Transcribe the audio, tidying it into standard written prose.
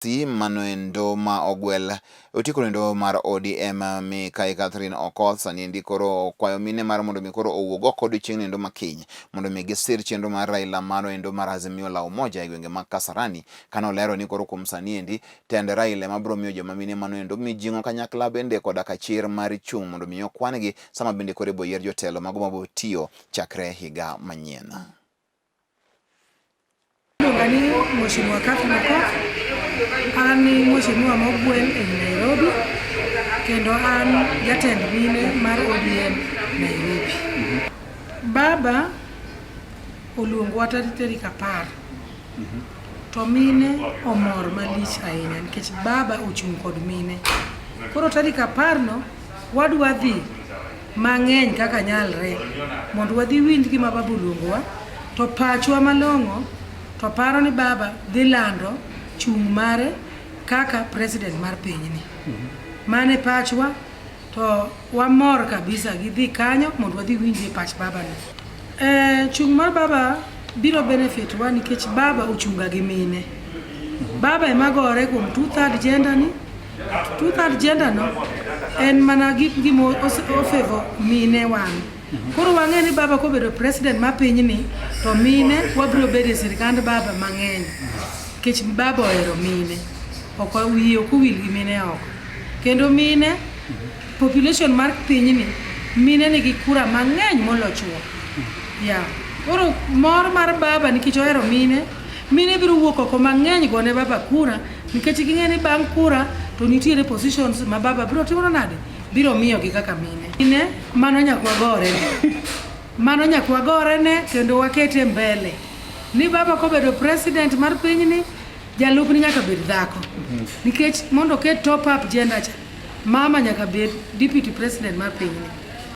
Mano endo ma ogwel otieko endo mar ODM Mikai Catherine Okoth sani endi koro okwayo mine mar mondo mi koro owuog oko odiochieng' endo ma kiny mondo mi gisir chenro mar Raila mano endo mar Azimio la Umoja e gwenge mag Kasarani kane olero ni koro kuom sani endi tend Raila ema biro miyo joma mine mano endo mijing'o kanyakla bende koda ka chir mar chung' mondo mi okwan gi sama bende koro ibo yier jotelo mago mabo tiyo chakre higa manyien. Iluonga ni Mheshimiwa Catherine Okoth. An mheshimiwa mogwel e Nairobi kendo an jatend mine mar ODM Nairobi. Baba oluongowa tarik 10 to mine omor malich ahinya nikech baba ochung' kod mine. Koro tarik 10 no wadwa dhi mang'eny kaka nyalre mondo wadhi winj gima baba oluongowa to pachwa malong'o to paro ni baba dhi lando chung' mare kaka president mar pinyni. Mano e pachwa to wamor kabisa gi dhi kanyo mondo wadhi winjie pach baba no. Chung' mar baba biro benefit wa nikech baba ochunga gi mine. Baba ema gore kuom 2/3 gender ni 2/3 gender no en mana gima ofavor mine wan. Koro wang'e ni baba kobedo president ma pinyni to mine wabiro bedo e sirikand baba mang'eny nikech baba ohero mine. Ok wiye ok owil gi mine oko. Kendo mine population mar pinyni mine nigi kura mang'eny molo chuo. Yeah. Koro mor mar baba nikech ohero mine, mine biro wuok oko mang'eny gone baba kura nikech ging'e ni bang' kura to nitiere positions ma baba biro timo nade? Biro miyogi kaka mine. Mine mano nyaka wagore ne. Mano nyaka wagore ne kendo wakete mbele. Ni baba kobedo president mar pinyni, jalupni nyaka bed dhako. Nikech mondo oket top up gender cha, mama nyaka bed deputy president mar pinyni.